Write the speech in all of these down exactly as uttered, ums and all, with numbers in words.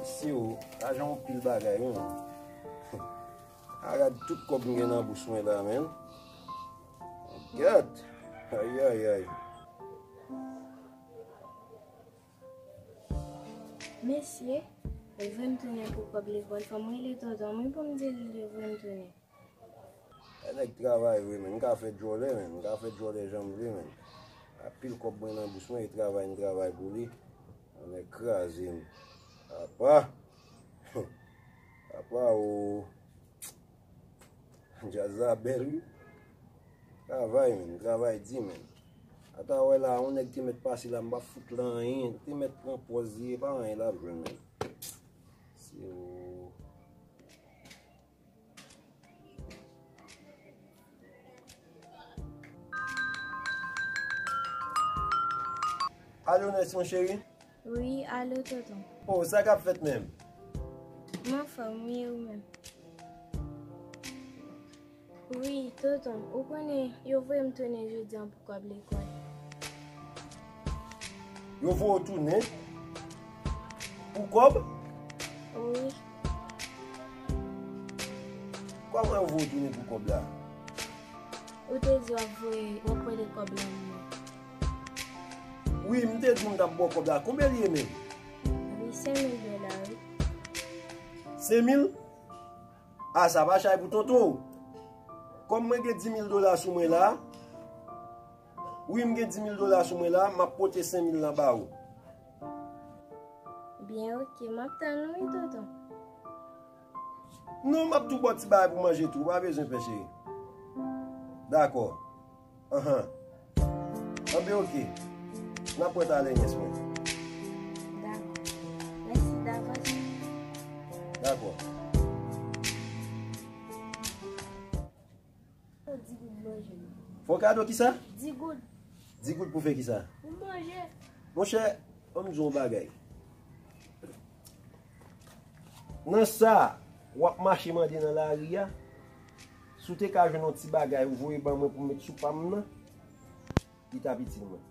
Si w, lajan yon pil bagay, wi, man. A, gad tout kòb m gen nan bous mwen la, menm. Gad! Ayayay! Mesye, leve m tounen pou kòb lekòl. Fò m rele tonton m wi pou m di l leve m tounen. E nèg travay vre, menn. M ka fè djòlè, menn. M ka fè djòlè jan m vle, menn. Anpil kòb mwen nan bous mwen, e travay m travay pou li. Yon nèg kraze m. Apa! Apa o! Djaz la bèl, wi. Travay, menn. Travay di, menn. Ata wè la, yon nèg te mèt pase la, m pa fout lan anyen. Te mèt pran pòz li, e pa anyen l ap jwenn, menn. Se o. Alo, Nès, mon cheri? Wi, alo, tonton. O, sa k ap fèt menm? M anfòm, wi, e ou menm? Wi, tonton, ou konnen, yo voye m tounen jodi a pou kòb lekòl. Yo voye w tounen? Pou kòb? Wi. Kòman yo voye w tounen pou kòb la? Ou te di w ap voye, w ap prele kòb lan mwen. Wi, m te di w m t ap ba w kòb la. Konbyen li ye menm? Wi, senk mil dola, wi. Senk mil? A, sa pa chay pou tonton w. Kòm mwen gen dis mil dola sou mwen la, wi, m gen dis mil dola sou mwen la, m ap pote senk mil lan ba ou. Byen, oke, m ap tann ou wi, tonton. Non, m ap tou ba w ti bagay pou manje tou, ou pa bezwen pè, cheri. Dakò. Anhan. Anben, oke. N ap wè talè, nyès mwen. Dakò. Mèsi davans. Dakò. Di goud manje. Fè w kado kisa? Di goud. Di goud pou fè kisa? Pou manje. Monchè, ban m di w yon bagay. Nan sa w ap mache mande nan lari a, si w te ka jwenn yon ti bagay ou voye ban mwen pou m met sou pa m nan, li t ap itil mwen.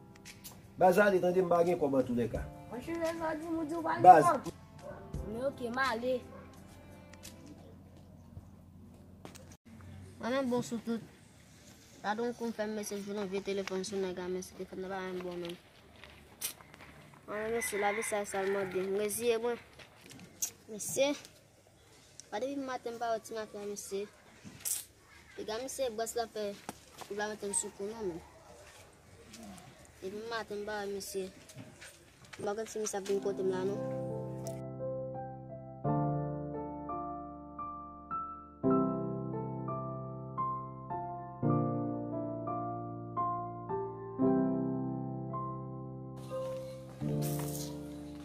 Baz, ale, tande, m pa gen kòb antoulèka. Monchè, lè sa w di m, ou di w pa gen kòb. Men oke, m ale. Mwen menm bon sou tout. Gade yon kou m fè m mesye jwenn yon vye telefòn sou nèg la, mesye, telefòn nan pa menm bon menm. Mwen menm mesye, lavi sa e sa l mande. M reziye mwen. Mesye, pa depi maten m pa wè ti mafya mesye. Piga misye bwès la fè, ou pa mete m sou kou non menm. Depi maten m pa wè misye. M pa konn si misye ap vin kote m la non.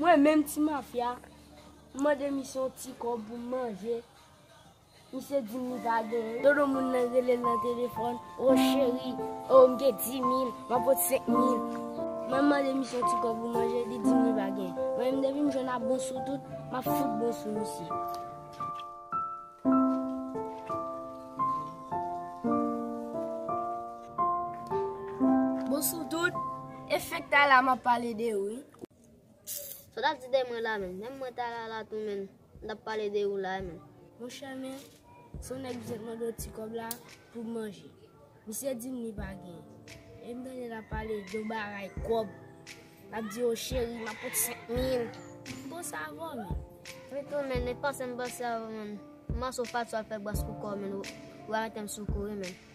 Mwen menm ti mafya, m mande misye yon ti kòb pou m manje. Misye di m li pa genyen. Tonton moun nan rele l nan telefòn. O cheri, o m gen dis mil, m ap pot senk mil. Mwen mande misye yon ti kòb pou manje, li di m li pa genyen. Mwen menm depi m jwenn ap bon sou tout, m ap fout bon sou misye. Bon sou tout, e fèk talè a m ap pale de ou wi. Sa w t ap di de mwen la menm? Menm mwen talè a la tou menm, m t ap pale de ou la menm. Monchè menm, se yon nèg ki te mande yon ti kòb la pou manje. Misye di m li pa genyen. E m tande l ap pale de yon bagay kòb. L ap di, o cheri, m ap pot senk mil. M panse avè w menm. Wi tou menm, e panse m panse avè w menm. M panse w pati w al fè bwès pou kò w menm. Ou pa mete m sou kou wi menm.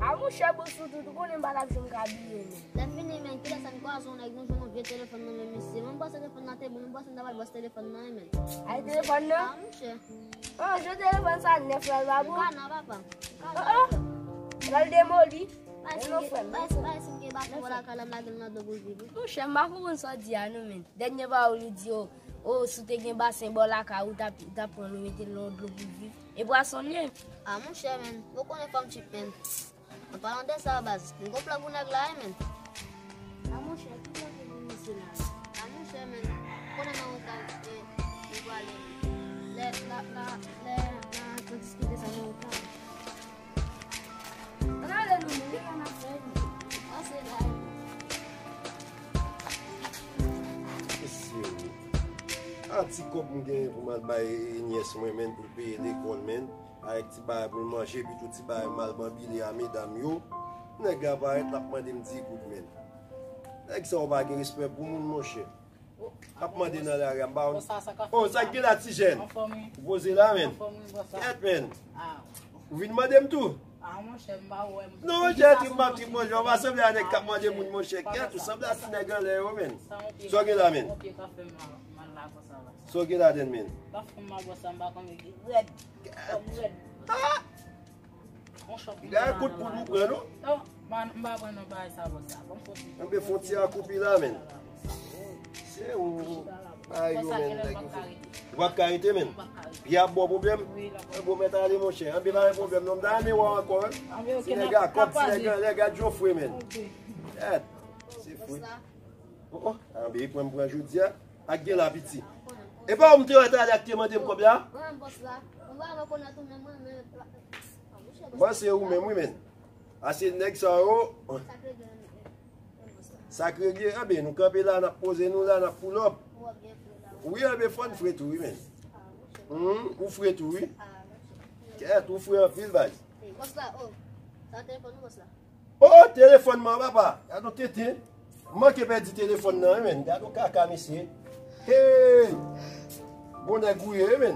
A monchè, bon sou tout, ou konnen m pa t ap janm ka bliye menm. Lè fini menm, kilè sa n kwaze yon nèg, nou jwenn yon vye telefòn nan men misye. Mwen m panse telefòn nan te bon, mwen m panse m ta pral bwès telefòn nan wi menm. Ay telefòn nan? A monchè. An, jan telefòn sa nèf la, l pa bon? Kana papa. An, an. L al demoli. Bay si m gen, bay si m gen basen bò lakay la, m lage l nan dlo pou l viv wi. Monchè, m pa konprann sa w di a non menm. Dènye pawòl ou di, o, o, si w te gen basen bò lakay ou, ou t ap, ou t ap pran l ou mete l nan dlo pou l viv. E pwason l ye? A monchè menm, ou konnen fanm tchip menm. An palan de sa baz, m gon plan pou nèg la wi menm. A monchè, ki kote pou misye la? A monchè menm, konnen nan wout la, e, li prale. Lè, la, la, lè, la, nou diskite sa nan wout la. Ann ale nou menm, e sa n ap fè menm. Pase la wi. A ti kòb m genyen pou m al bay nyès mwen, men, pou l peye lekòl, men, avèk ti bagay pou l manje, epi tou ti bagay m al banbile a medam yo. Nèg la parèt, l ap mande m di goud, men. Nèg sa yo pa gen respè pou moun, monchè. Ap mande nan lari a, m pa konn. Bon, sa, sa ka fè. Oh, sa k gen la, ti jèn? Anfòm, wi. Ou poze la, men. Anfòm, wi, bòs la. Kèt, men. Ah. Ou vin mande m tou? Ah, monchè, m pa wè m. Non, monchè, ti m ap di, monchè, ou pa sanble a nèg k ap mande moun, monchè. Kèt, ou sanble a ti nèg anlè yo, men. Sa w gen la, men? Yon pye ka fè m mal, mal la konsa la. Sa w gen ladann, men? Ka fè m mal, bòs la, m pa konn, li rèd. Kòm rèd. Ah! Yon chòk. Gade kout poud ou pran, non? Non, man, m pa pran non bagay sa, bòs la. Ban m fon ti. Anben, fon ti akoupi la, men. Se ou. Bagay yo, men, nèg yo fou. Ou p ap ka rete, men. Pye ap ba w pwoblèm? Wi, l ap ba m. Bon, mèt ale, monchè. Anben, pa gen pwoblèm, non. M ta renmen wè w ankò, wi. Anben, ok, ti nèg a kòb, ti nèg a, nèg a Jofre, men. Ok. Kèt. Se fou. Oh, oh. Anben, pran m pran jodi a. Ak gen la, piti. E pa ou m te wè talè a k te mande m kòb la? Mwen, bòs la. Mwen pa rekonèt ou menm, mwen, men. Mwen, se ou menm, wi, men. A se nèg sa yo. Sa k regle, anben, nou kanpe la, n ap poze nou la, n ap pull up. Wi, anben, fò n fre tou, wi, men. Hmm, ou fre tou, wi. Kèt, ou fre anpil, baz. Bòs la, oh. Sa telefòn ou, bòs la? Oh, telefòn mwen, papa. Gad yon tenten. M manke pèdi telefòn nan, wi, men. Gad yon kaka, mesye. Hey! Bon nèg ou ye, wi, men.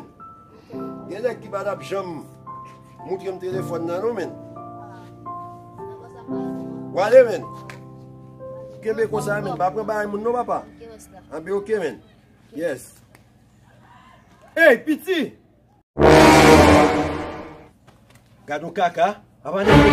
Gen nèg ki pa t ap janm moutre m telefòn nan, non, men. W ale, men. Kenbe konsa, men. Pa pran bagay moun, non, papa. Anben, ok, men. Yes. Hey, piti! Gad yon kaka. Apa nèg yo